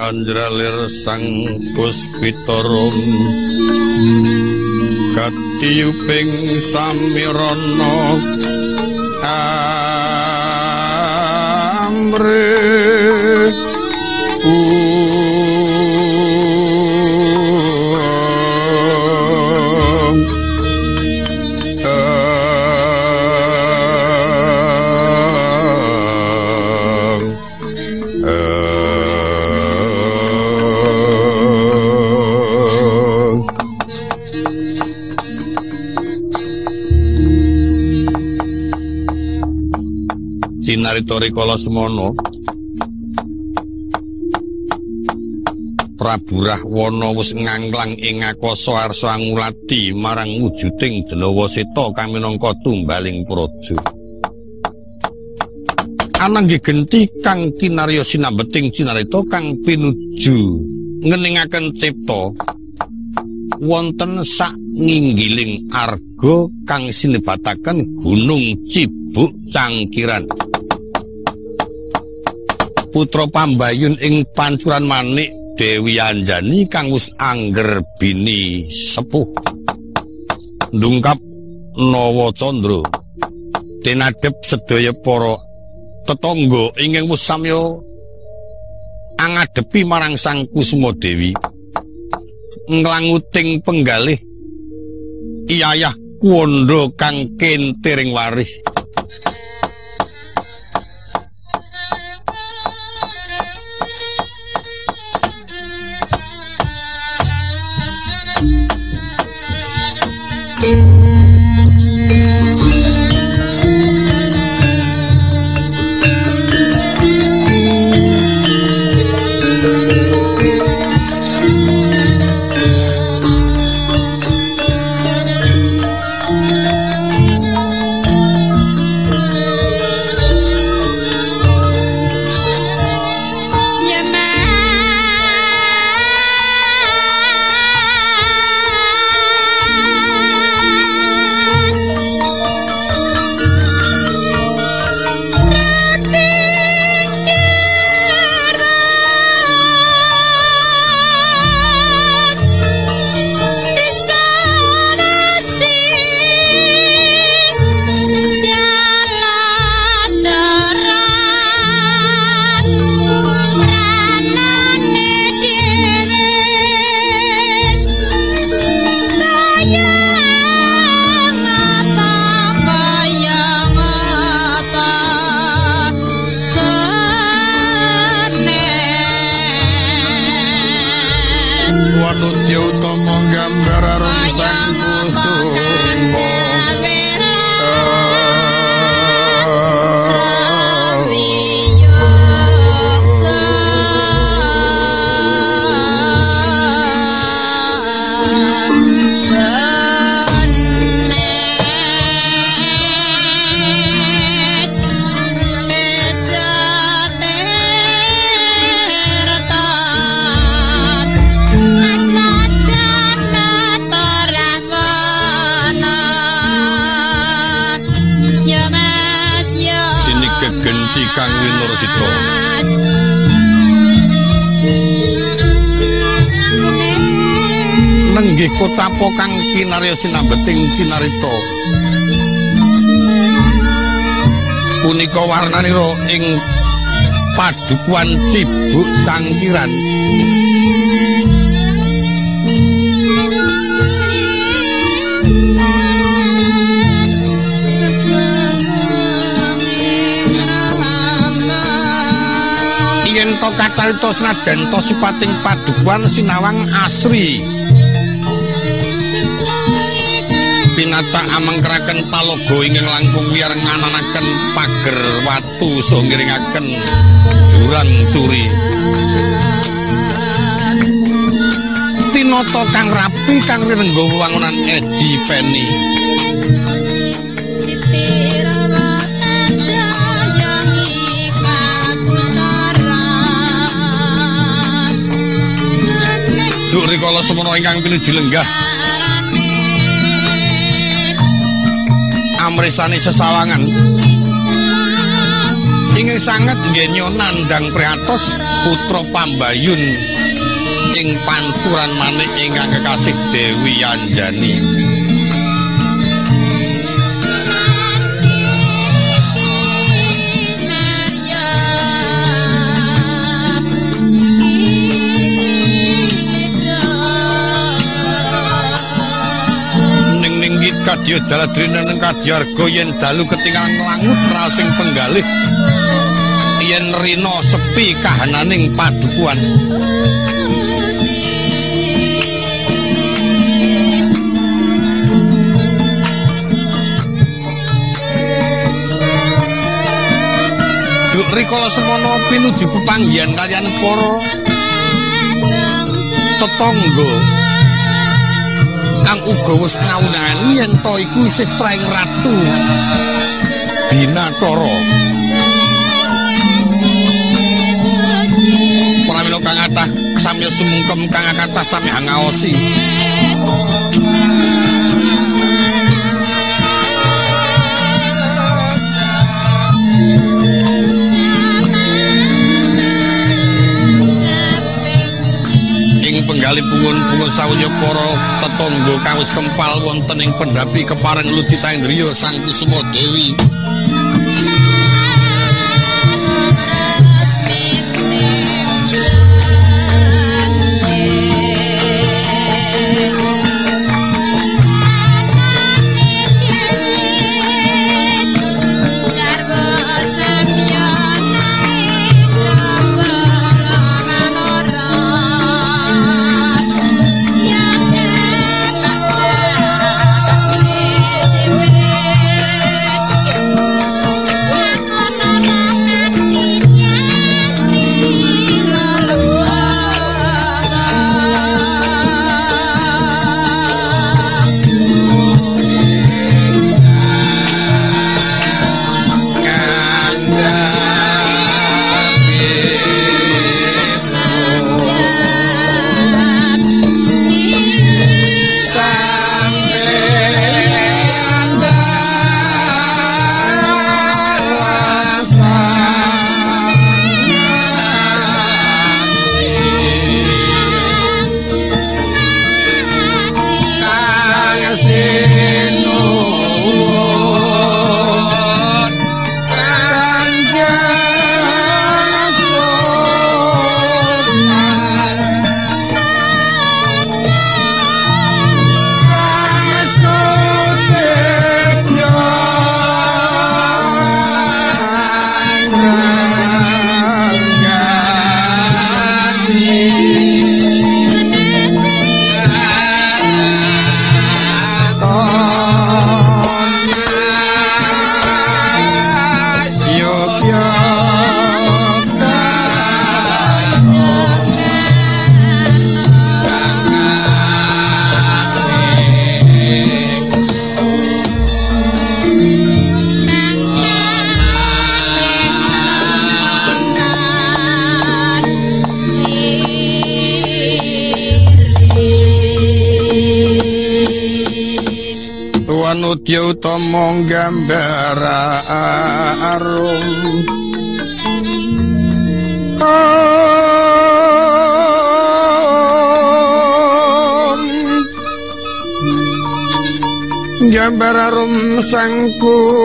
Andralir sang puspitarum katiyuping samirana amre Cinarita rikala semono Prabu Rahwana wis nganglang ing akasa arsa angulati marang wujuding Delawa Seta kang minangka tumbaling praja. Anangge genti kang kinarya sinambeting cinarita kang pinuju ngeningaken cipta wonten sak nginggiling arga kang sinebataken Gunung Cibuk Cangkiran. Putra pambayun ing pancuran manik Dewi Anjani kang wis angger bini sepuh ndungkap Nawa Candra tinadhep sedaya para tetangga ingkang wis samya angadepi marang Sang Kusuma Dewi nglanguting penggalih iyayah kuwanda kang kentiring warih. Kocapa kang kinarya sinambeting cinarita punika warnanira ing padukuhan Cibuk Cangkiran. Yen to kacarita senajan to sipating padukuhan sinawang asri pinacak amengkeraken palogo ingkang langkung wiyar ngananaken pager watu saha ngiringaken jurang curi. Tinata kang rapi kang rinengga wewangunan edi peni. Duk rikala semono ingkang pinuju lenggah amrisani sesawangan Ingkang sanget nggenya nandhang priatos putra pambayun ing pancuran manik ingkang kekasih Dewi Anjani. Kadya jaladrina nang kadyarga yen dalu ketingal nglangut rasing penggalih yen rina sepi kahananing padukuhan. Duk rikala semono pinuju pepanggihan kaliyan para tetangga kang uga wis ngawunani yen ta iku isih traing Ratu Binatara. Pramila kang kathah samya sumungkem kang kathah sami hangaosi. Penggalih pungun-pungun sawunya para tetangga kang wis kempal wonten ing pendhapi kepareng Ludita Indriya Sang Kusuma Dewi. Wanudya utama gambar arum gambar arum sang kusuma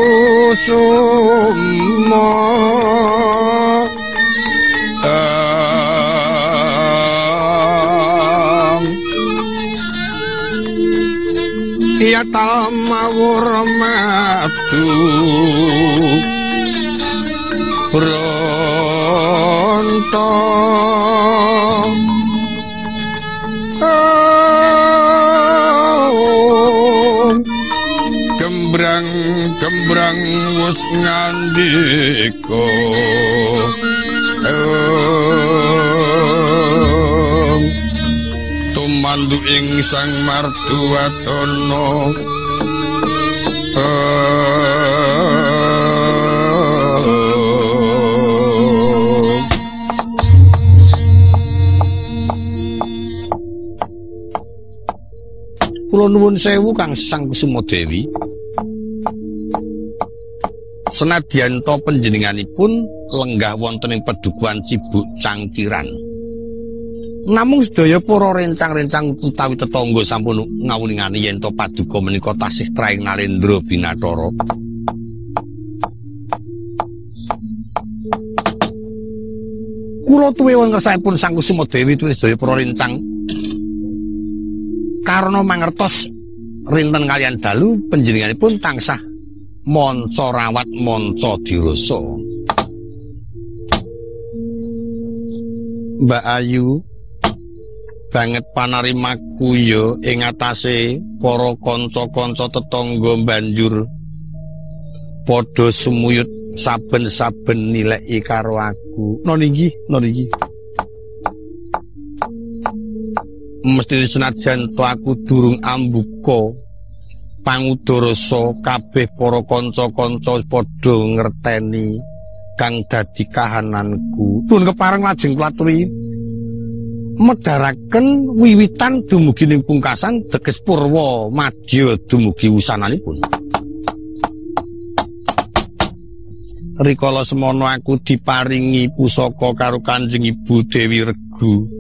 ya tamawur madu bronto gembrang gembrang wis ngandika tumandu ing Sang Marduwadana. Kula nuwun sewu Kang Sang Kusuma Dewi. Senadyan to panjenenganipun lenggah wonten ing pedukuhan Cibuk Cangkiran. Namung sedaya para rencang-rencang utawi tetangga sampun ngawuningani yen to paduka menika tasih traing Narendra Binathara. Kula tuwe wonten ngersanipun Sang Kusuma Dewi tuwe sedaya para rencang karana mangertos rinten kaliyan dalu panjenenganipun tansah manca rawat manca dirasa. Mbak Ayu banget panarimaku ya ing atase para kanca-kanca tetangga banjur padha sumuyut saben-saben nileki karo aku. Non inggih, non inggih. Mesti senajan to aku durung ambuka pangudarasa kabeh para kanca-kanca padha ngerteni kang dadi kahananku. Nuwun kepareng lajeng kula aturi medharaken wiwitan dumugi ning pungkasan teges purwa madya dumugi wusananipun. Rikala semono aku diparingi pusaka karo Kanjeng Ibu Dewi Regu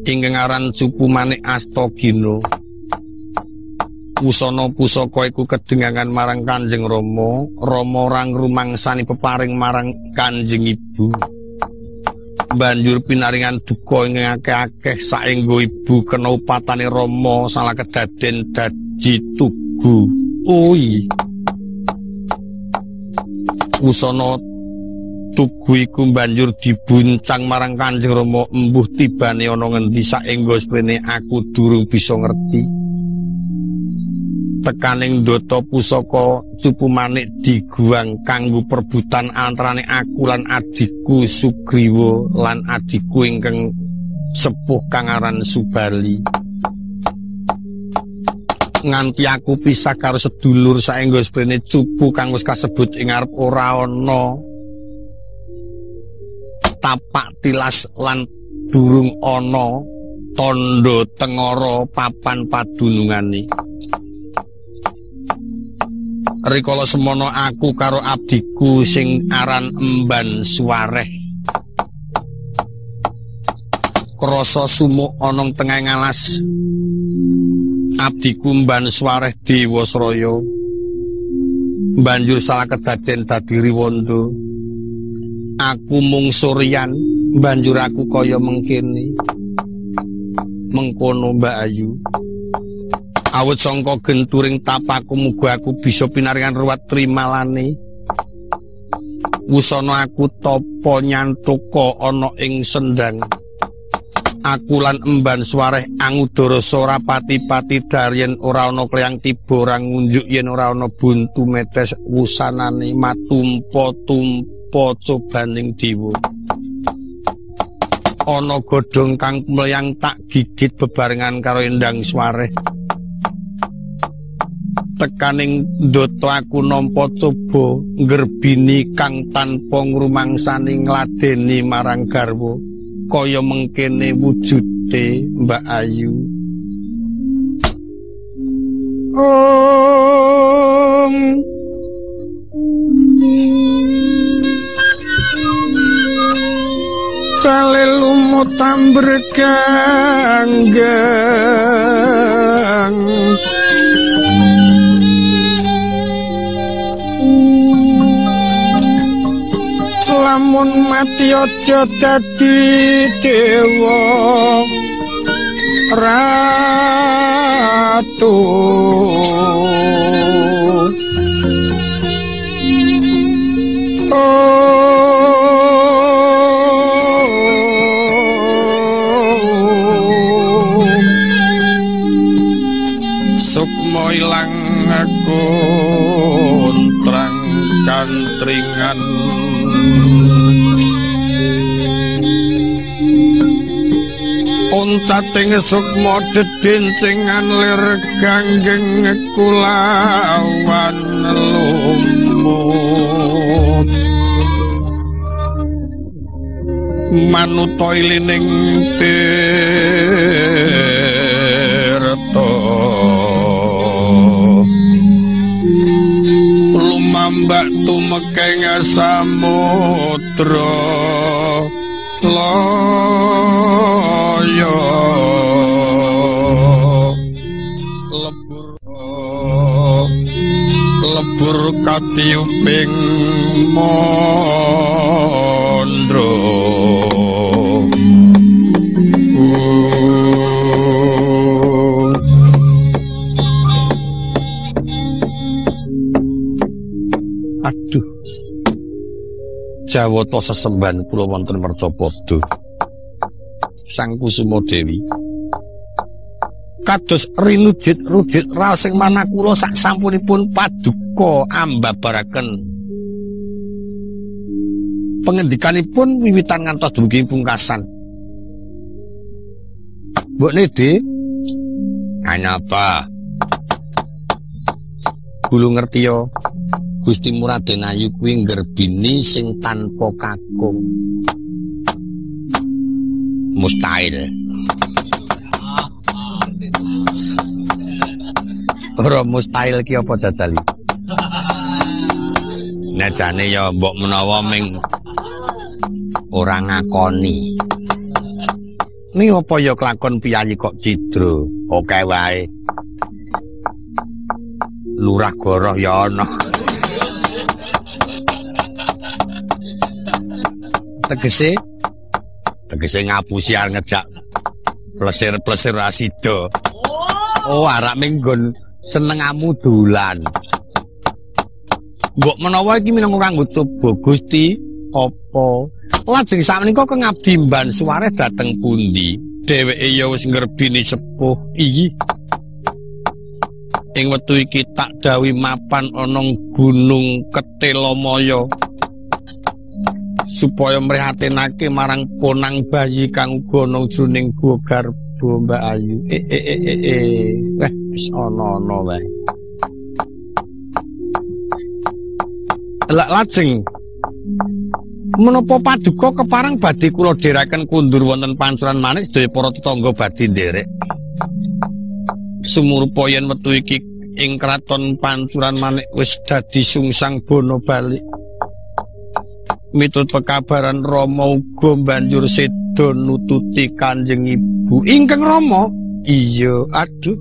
ingkang aran Cupu Manik Astagina. Wusana pusaka iku kedengangan marang Kanjeng Rama, Rama ora ngrumangsani peparing marang Kanjeng Ibu. Banjur pinaringan duka ingkang akeh-akeh saengga ibu kena upatane Rama salah kedaden dadi tugu. Oi. Wusana tugu iku banjur dibuncang marang Kanjeng Rama, embuh tibane ana ngendi saengga sprene aku durung bisa ngerti. Tekaning ndata pusaka Cupu Manik diguang kanggo perbutan antarane aku lan adikku Sugriwa lan adikku ingkang sepuh kang aran Subali. Nganti aku pisah karo sedulur saengga sprene cupu kang wis kasebut ing ngarep ora ana tapak tilas lan durung ana tandha tengara papan padunungane. Rikala semono aku karo abdiku sing aran Emban Suwareh krasa sumuk ana tengah ngalas. Abdiku Emban Suwareh Dewasraya banjur salah kedaden dadi riwanda. Aku mung suryan banjur aku kaya mengkene. Mengkono Mbak Ayu. Awit sangka genturing tapaku muga aku bisa pinaringan ruwat trimalane. Wusana aku tapa nyantuka ana ing sendang. Aku lan Emban Suwareh angudarasa ora pati-pati daryen ora ana kleyang tiba ora ngunjuk yen ora ana buntu metes wusanane matumpa-tumpa cobaning dewa. Ana godhong kang mleyang tak gigit bebarengan karo Endang Suwareh. Tekaning ndata aku nampa coba nggerbini kang tanpa ngrumangsani ngladeni marang garwa kaya mengkene wujude Mbak Ayu. Om Tale lumut tambreganggeng lamun mati aja dadi dewa ratu. Sukma ilang kontrang kantringan untating sukma dedencengan lir ganggeng kulawan lumut manuta ilining tirta lumambar ombak tumekeng samudra laya lebur lebur katiyuping mandra. Aduh, jawata sesembahan kula wonten Mercapada Sang Kusuma Dewi kados rinujit rujit raos ing manah kula sak sampunipun paduka ambabaraken pengendikanipun wiwitan ngantos dumugi pungkasan. Mbok Nede, anapa? Gulu ngerti yo, Gusti Raden Ayu kuwi nggerbini sing tanpa kakung. Mustahil. Ora mustahil ki apa jajali? Nek jane ya mbok menawa ming ora ngakoni. Ning apa ya kelakon piyayi kok cidra? Oke wae. Lurah goroh ya ana. Tegese tegese ngapusi arep ngejak plesir-plesir asida. Oh, arak minggon senengamu dolan. Mbok menawa iki minangka kanggo coba Gusti apa? Lajeng sakmenika kengabdi mban suware dhateng pundi? Dheweke ya wis ngrebini sepuh. Iyi. Ing wektu iki tak dawuhi mapan ana Gunung Ketelamaya supaya mrihatinake marang ponang bayi kang uga ana jroning guwa garba Mbak Ayu. Wah, wis ana-ana wae. Lak lajeng menapa paduka kepareng badhe kula dherekaken kundur wonten pancuran manik sedaya para tetangga badhe nderek. Sumurupa yen wektu iki ing kraton pancuran manik wis dadi sungsang bono balik. Miturut pekabaran Rama uga banjur seda nututi Kanjeng Ibu. Ingkang Rama? Iya, aduh.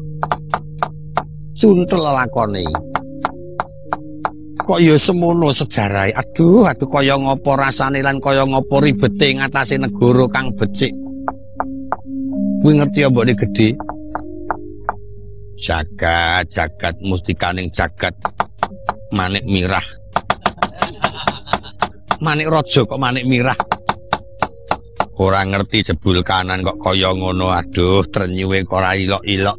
Cuntel lakone. Kok ya semono sejarahe. Aduh, aduh kaya ngapa rasane lan kaya ngapa ribete ngatasé negara kang becik. Kuwi ngerti ya mbokne gedhe. Jagat, jagat mustikaning jagat manik mirah. Manik raja kok manik mirah. Ora ngerti jebul kanan kok kaya ngono. Aduh, trenyuwe kok ora ilok-ilok.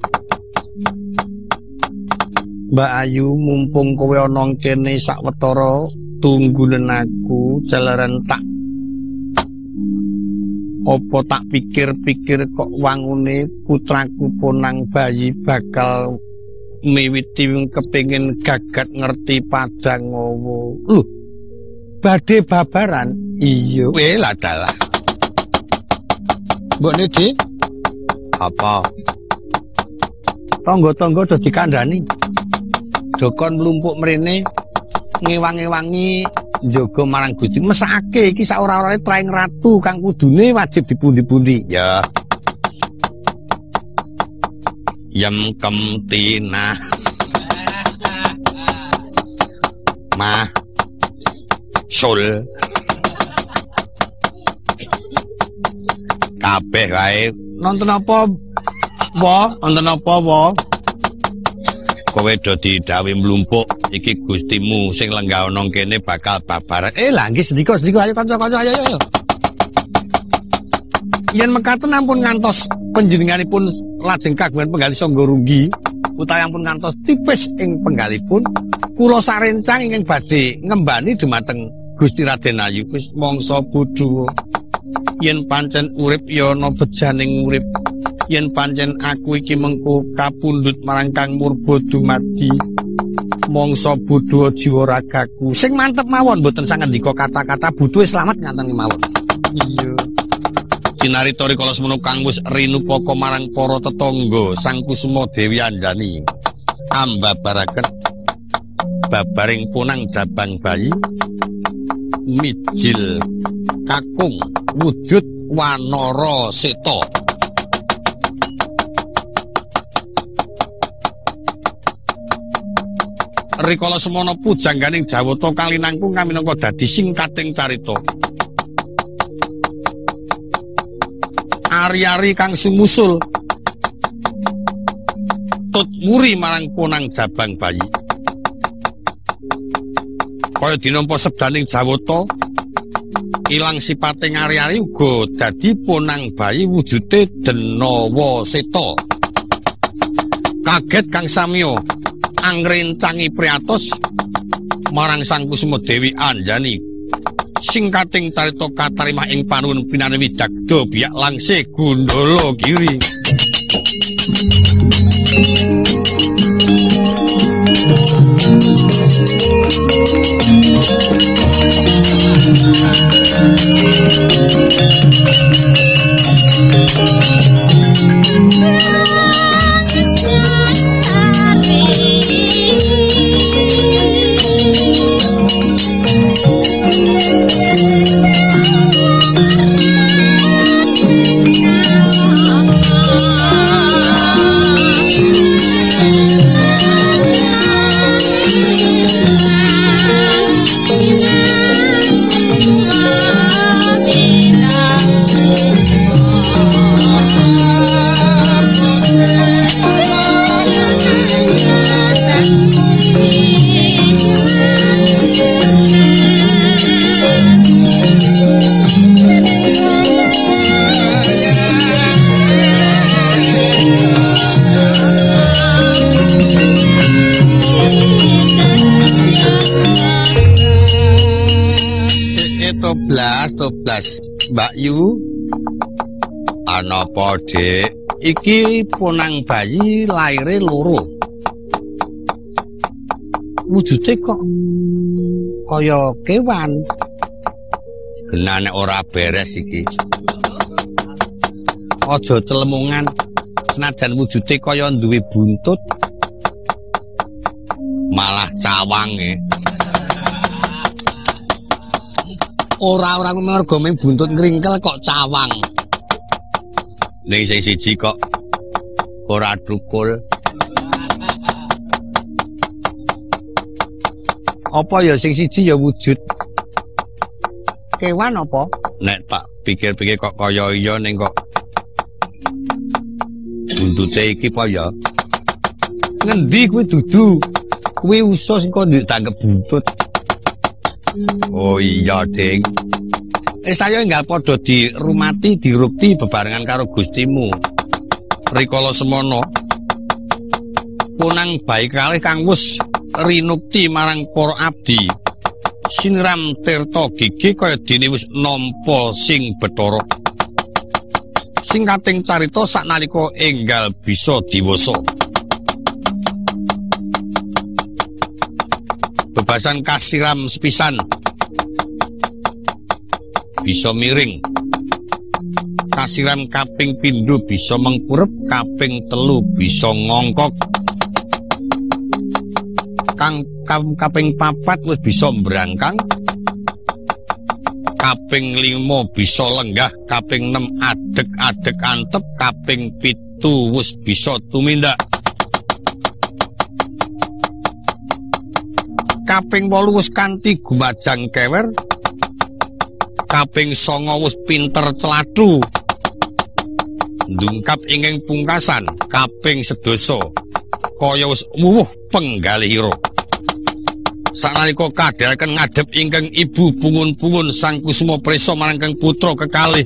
Mbak Ayu, mumpung kowe ana kene sawetara tunggunen aku jalaran tak apa tak pikir-pikir kok wangune putraku ponang bayi bakal miwiti kepingin gagat ngerti padang ngowo. Lho, badhe babaran? Iya. Weh lah dalah. Mbok Nedi? Apa? Tangga-tangga do dikandhani. Dokon mlumpuk mrene ngewang-ewangi njaga marang Gusti. Mesake iki sak ora-orane traing ratu kang kudune wajib dipundi-pundi. Ya. Yem kemtina. Mah. Sul. Kabeh wae. Nonton apa? Wa, nonton apa wa? Kowe do didhawuhi mlumpuk iki Gustimu sing lenggah ana kene bakal babaran. Lah nggih sendika-sendika ayo kanca-kanca ayo ayo. Yen mekaten ampun ngantos panjenenganipun lajeng kagungan penggalih sangga runggi utawi ampun ngantos tipis ing penggalipun kula sarencang ingkang badhe ngembani dumateng Gusti Raden Ayu. Wis mangsa bodho. Yen pancen urip ya ana bejaning urip. Yen pancen aku iki mengko kapundhut marang Kang Murba dumadi mangsa bodho jiwa ragaku. Sing mantep mawon mboten sangandika kata-kata butuhe slamet ngaten mawon. Iya. Cinarita rikala semono kang wis rinupaka marang para tetangga Sang Kusuma Dewi Anjani ambabaraken babaring punang jabang bayi mijil kakung wujud wanara seta. Rikala semana pujangganing Jawata kalinangkung kaminangka dadi singkating carita. Ari-ari kang sumusul tut wuri marang punang jabang bayi. Kaya dinampa sebdaning Jawata, ilang sipate ari-ari uga dadi punang bayi wujude Denawa Seta. Kaget kang samya angrencangi priatos marang Sang Kusuma Dewi Anjani. Singkating carita katarima ing panuwun pinane widagda biak langse Gundala Giri. Mbak Yu, ana apa, Dik? Iki punang bayi laire loro. Wujude kok kaya kewan. Genah nek ora beres iki. Aja celemungan, senajan wujude kaya duwe buntut malah cawange. Ora-ora mergo mung buntut ngringkel kok cawang. Ning sing siji kok ora dukul. Apa ya sing siji ya wujud kewan apa? Nek tak pikir-pikir kok kaya iya ning kok buntute iki apa ya? Ngendi kuwi dudu? Kuwi usus kok ditanggep buntut. Oh iya, Ding. Saya enggal padha dirumati, dirukti bebarengan karo Gustimu. Rikala semana punang bayi kalih kang wis rinukti marang para abdi. Siniram tirta gigi kaya dene wis nampa sing Bathara. Singkating carita saknalika enggal bisa diwasa. Bebasan kasiram sepisan bisa miring, kasiram kaping pindho bisa mengkurep, kaping telu bisa ngongkok, kang kaping papat wis bisa mbrangkang, kaping 5 bisa lenggah, kaping 6 adeg-adeg antep, kaping 7 wis bisa tumindak, kaping 8 wis kanthi gumajang kewer, kaping 9 wis pinter celathu ndungkap ingkang pungkasan, kaping 10 kaya wis wuwuh penggalihira. Sanalika kadheraken ngadhep ingkang ibu pungun-pungun Sang Kusuma prisa marang kang putra kekalih.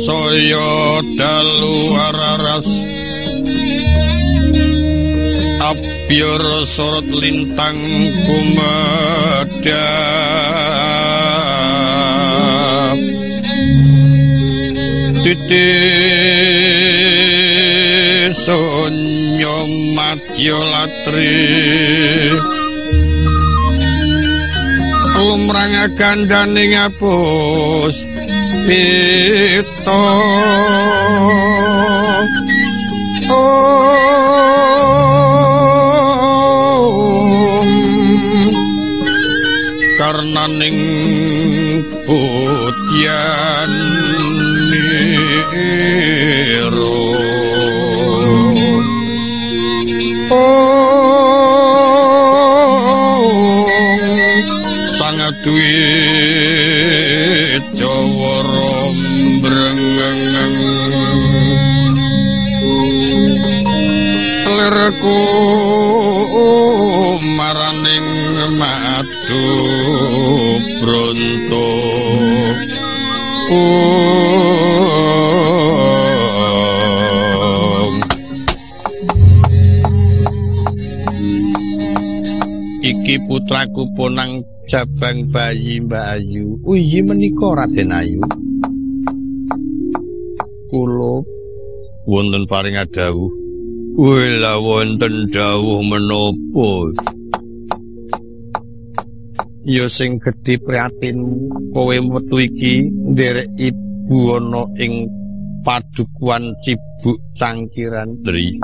Saya dalu araras abyur sorot lintang kumedhap titis sunyo madya latri umrang gandane ngapus pita. Karnaning putyan niro sangat duit Jawa rombrengeng lerku maraning madu bronto. Iki putraku ponang jabang bayi Mbak Ayu. Uyi menika Raden Ayu. Kula wonten paring dawuh. Wela wonten dawuh menapa? Ya sing gedhe prihatinmu, kowe metu iki nderek ibu ana ing padukuhan Cibuk Cangkiran. Dri.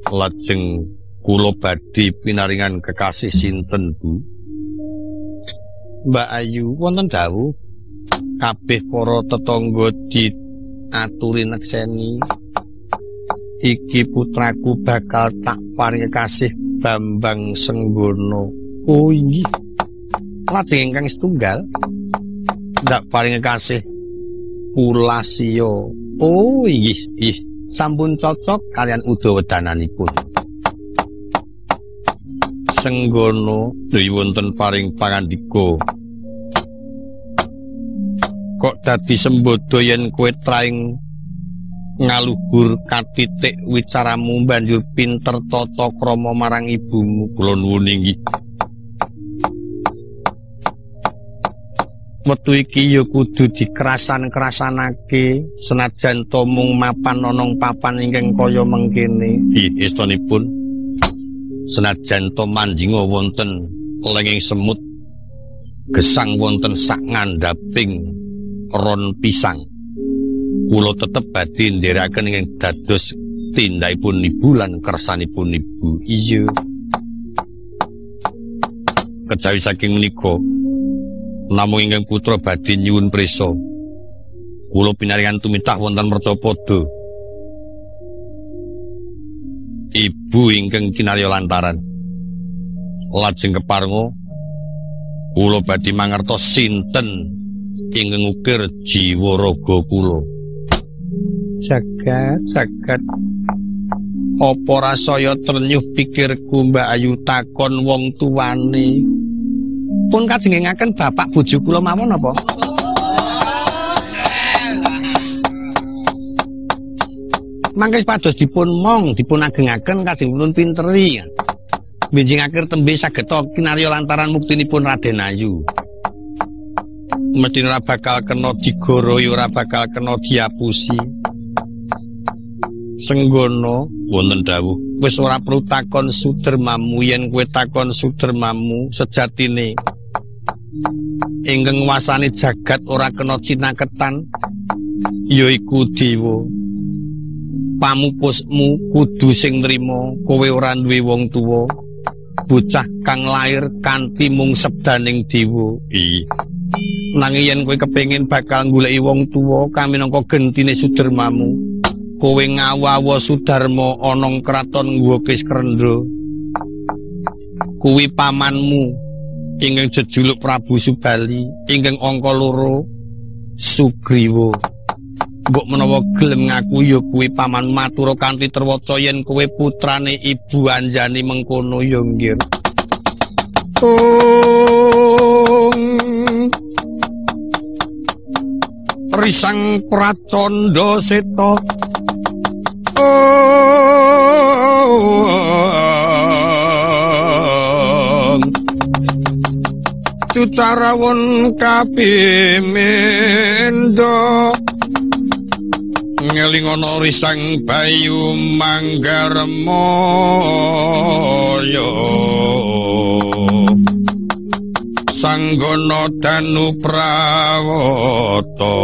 Lajeng kula badhe pinaringan kekasih sinten, Bu? Mbak Ayu wonten dawuh kabeh para tetangga diaturi nekseni. Iki putraku bakal tak paring kekasih Bambang Senggono. Oh inggih. Lajeng ingkang setunggal ndak paring kekasih Kulasiya. Oh inggih, ih sampun cocok kalian udawedananipun. Senggono dwi wonten paring pangandika. Kok dadi sembodo yen kowe traing ngaluhur katitik wicaramu banjur pinter tata krama marang ibumu. Kula nuwun inggih. Metu iki ya kudu dikrasan-krasanake senajan to mung mapan ana papan ingkang kaya mengkene. Nggih, estunipun senajan to manjinga wonten lenging semut gesang wonten sak ngandhaping ron pisang, kula tetep badhe ndherekaken ingkang dados tindakipun ibu lan kersanipun ibu. Iya. Kejawi saking menika namung ingkang putra badhe nyuwun prisa. Kula pinaringan tumitah wonten mercapada. Ibu ingkang kinarya lantaran lajeng keparnga kula badhe mangertos sinten ingkang ngukir jiwa raga kula. Jagat, jagat. Apa rasaya trenyuh pikirku Mbak Ayu takon wong tuane. Pun kajengaken bapak bojo kula mawon apa? Mangke pados dipun mong, dipun agengaken kajeng pun pinteri. Benjing akhir tembe saged kinarya lantaran muktinipun Raden Ayu. Mesti ora bakal kena digoroi, ora bakal kena diapusi. Senggono wonten dawuh, wis ora perlu takon sudermamu, yen kowe takon sudermamu sejatine ingkang nguwasani jagat ora kena cinaketan yaiku dewa. Pamupusmu kudu sing nrima, kowe ora duwe wong tuwa, bocah kang lair kanthi mung sebdaning dewa. Nanging yen kowe kepengin bakal goleki wong tuwa kaminangka gentine sudermamu, kowe ngawawa Sudarma ana kraton Ngwa Kiskrendra. Kuwi pamanmu. Ingkang jejuluk Prabu Subali, ingkang angka 2 Sugriwa. Mbok menawa gelem ngaku ya kuwi paman, matura kanthi terwaca yen kowe putrane Ibu Anjani mengkono ya nggih. Risang Pracandha Seta. Cucarawon kapimendha ngelingono risang bayu manggarmaya sanggono danu prawata.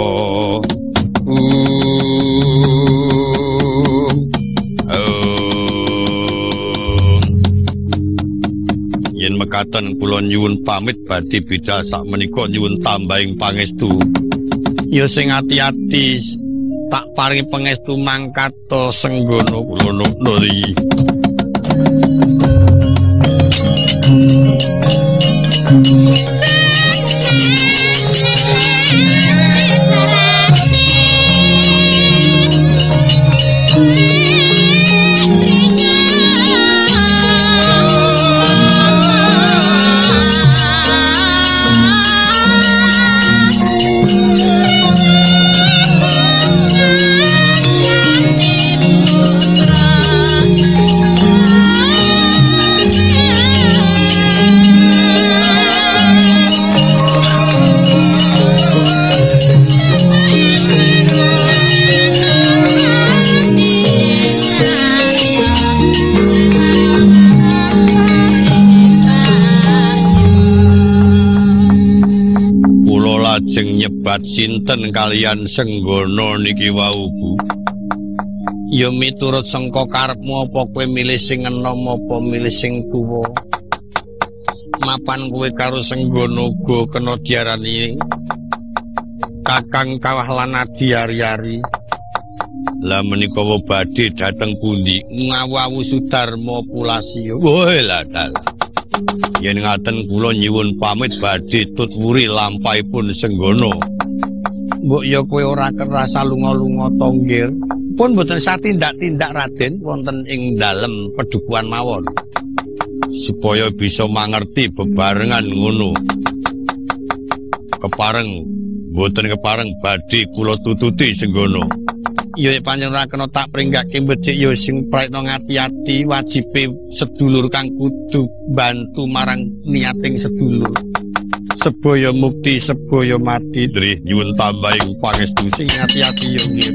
Yen mekaten kula nyuwun pamit badhe bidal sakmenika nyuwun tambahing pangestu. Ya sing ati-ati tak paringi pangestu mangkata Senggono kula nuri. Nyebat sinten kalian Senggono niki wau Bu? Ya miturut sengko karepmu apa kowe milih sing enom apa milih sing tuwa? Mapan kowe karo Senggono uga kena diarani kakang kawah lan adi ari-ari. Lah menika badhe dhateng pundi? Ngawu Sudarma Pulasiya. Woi lah dalah. Yen ngaten kula nyuwun pamit badhe tut wuri lampahipun Senggono. Mbok ya kowe ora kerasa lunga-lunga to nggir. Pun mboten satindak-tindak Raden wonten ing dalem pedukuhan mawon. Supaya bisa mangerti bebarengan ngono. Kepareng mboten kepareng badhe kula tututi Senggono. Ya nek pancen ora kena tak pringgake becik ya sing praetna ngati-ati wajibe sedulur kang kudu bantu marang niating sedulur. Sebaya mukti sebaya mati drih nyuwun tambahing pangestu sing ati-ati ya nggih.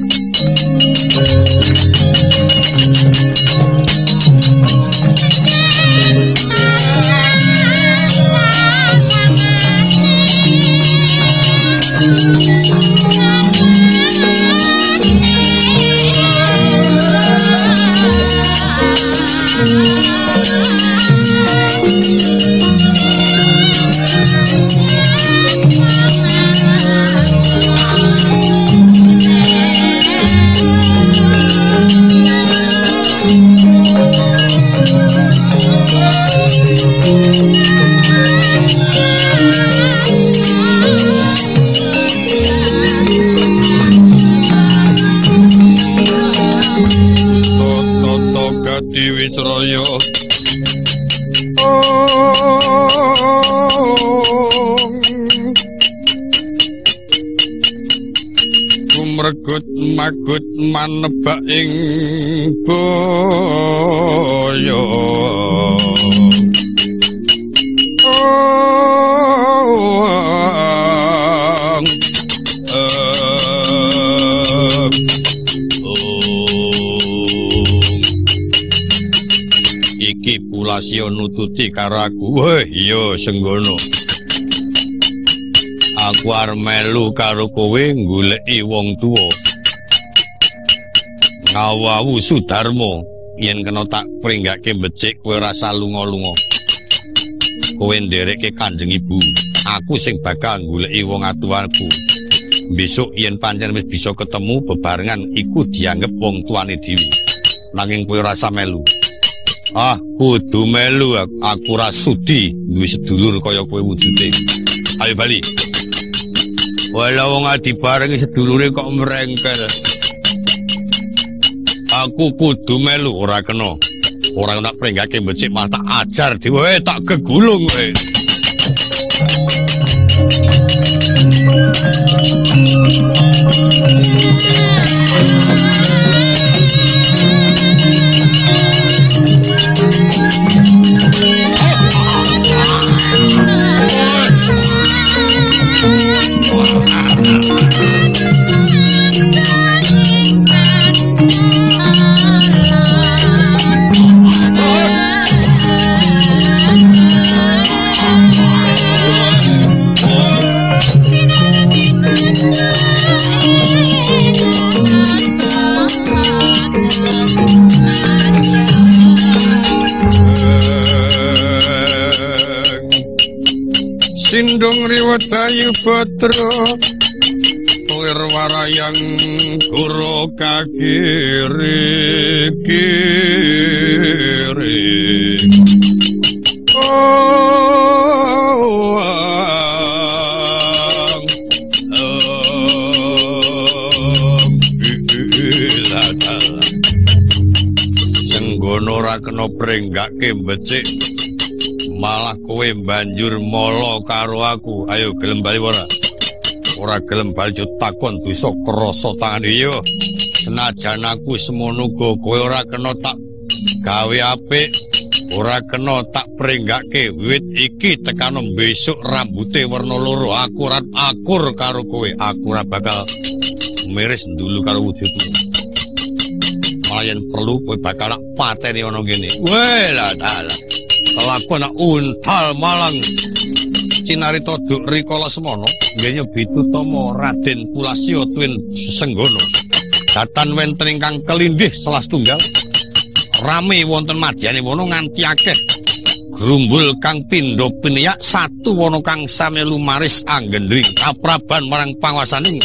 Kumregut magut manebak ing boyo. Iki Pulasiya nututi karo aku. Weh iya Senggono. Aku arep melu karo kowe goleki wong tuwa. Ngawawu Sudarma, yen kena tak pringgake becik kowe ora usah lunga-lunga. Kowe nderekke Kanjeng Ibu, aku sing bakal goleki wong atuwanku. Besok yen pancen wis bisa ketemu bebarengan iku dianggep wong tuane dhewe. Nanging kowe ora usah melu. Ah, kudu melu aku ora sudi duwe sedulur kaya kowe wujude. Ayo bali. Wala wong dibarengi sedulure kok mrengkel. Aku kudu melu ora kena. Ora tak prenggake becik malah tak ajar dhewe tak gegulung kowe. Sindung riwetayu putra lir warayang guru kakiri kiri. Oh, Senggono ora kena prenggake becik. Malah kowe banjur mala karo aku. Ayo gelem bali ora? Ora gelem bali yo takon dosa krasa tangan iya. Senajan aku semono uga kowe ora kena tak gawe apik, ora kena tak prenggake. Wit iki tekano besok rambute werna loro, aku ora akur karo kowe. Aku ora bakal miris ndulu karo wujudmu. Malah yen perlu kowe bakal tak pateni ana kene. Weh lah dalah. Kelakon untal malang cinarita duk rikala semono nggih Bitutama Raden Pulasya tuwin Senggono datan wonten ingkang kelindih salah setunggal rame wonten madyane wana nganti akeh grumbul kang pindha piniyak satu wana kang sami lumaris anggendring kapraban marang panguwasaning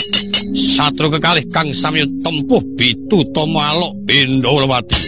satru kekalih kang sami tempuh Bitutama alok Bindawati.